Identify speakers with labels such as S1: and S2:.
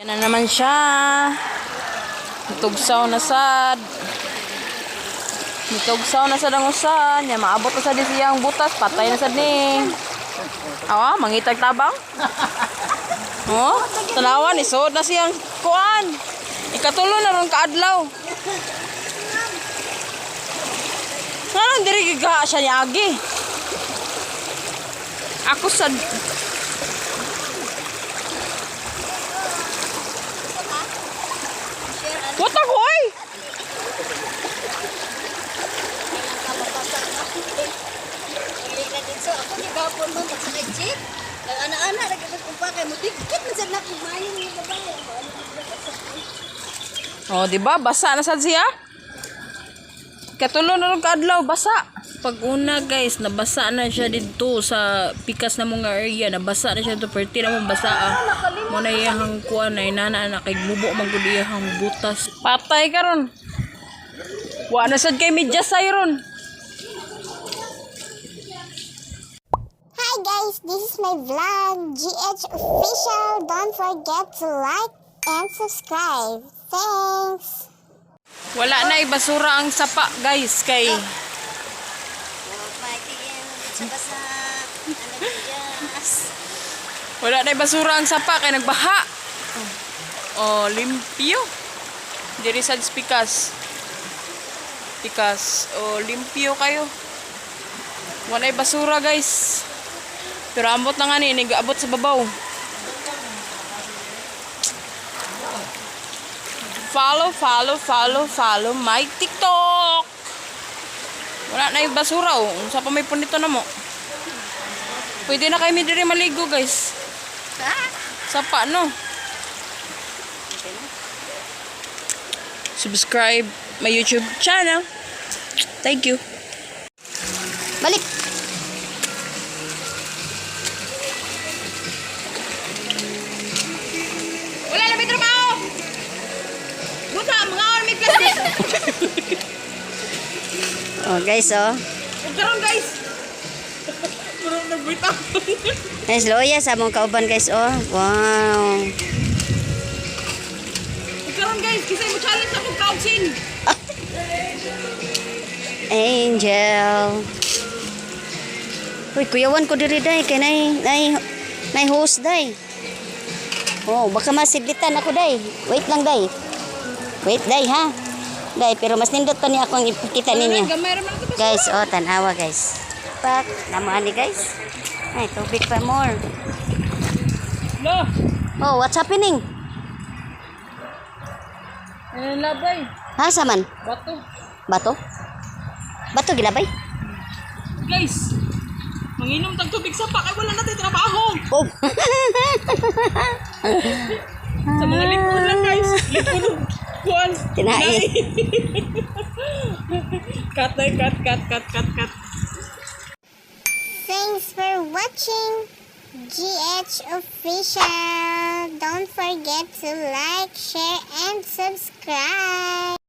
S1: Yan na naman siya. Nitugsaw na sad. Nitugsaw na sad ang usan. Yan, maabot na sad siyang butas. Patay na sad ni. Awa, mangitag tabang. Oh, tanawa ni suod na siyang kuan. Ikatulo na ron kaadlaw. Nganong diri giga siya ni Agi? Ako sad. Puta ko oy.
S2: So ako ni gapon man pagsakay jeep. Kag ana-ana lagi ko pa kay mudigkit man sad na kung maayo ni babae.
S1: Oh, di ba? Basa na sad siya. Katulo na ron kaadlaw, basa. Pag una guys, nabasa na siya didto sa pikas na mga area, nabasa na siya dito, perti na mong basa ah. Mo na iyahang kuan na inana na kay gubo man gud iyahang butas. Patay karon. Wa na sad kay medyas say ron.
S3: Hi guys, this is my vlog, GH Official. Don't forget to like and subscribe. Thanks!
S1: Wala na ibasura ang sapa guys kay
S2: Sa basa. Ano medyas.
S1: Wala na basura ang sapa kay nagbaha. Oh, limpyo. Diri sad sa pikas. Pikas. Oh, limpyo kayo. Wala basura guys. Pero ambot na nga ni, nag-abot sa babaw. Follow, follow, follow, follow my TikTok. Wala na yung basura oh. Unsa pa may punito na mo. Pwede na kayo diri maligo guys. Sapa no. Subscribe my YouTube channel. Thank you.
S2: Balik.
S1: Wala na may trabaho. Buta, mga on may plastic.
S2: Oh guys oh.
S1: Karon guys. Puro nagbitaw.
S2: Guys, loya sa among kauban guys oh. Wow.
S1: Karon guys, kisay mo challenge akong kaugsin.
S2: Angel. Uy, kuyawan ko diri day kay nay nay nay host day. Oh, baka masiblitan ako day. Wait lang day. Wait day ha. Day, pero mas nindot pa ni akong ipakita ninyo.
S1: Gamay ra man ito.
S2: Guys, oh, tanawa guys. Pak, namo ani guys. Ay, tubig pa more.
S1: Lo.
S2: Oh, what's happening?
S1: Ano labay?
S2: Ha, saman?
S1: Bato.
S2: Bato? Bato gilabay?
S1: Guys, manginom tag tubig sa kay wala na tay trabaho.
S2: Oh.
S1: Sa mga likod lang guys. Likod og kuan.
S2: Kinain.
S1: Cut na, cut, cut, cut, cut, cut.
S3: Thanks for watching GH Official. Don't forget to like, share, and subscribe.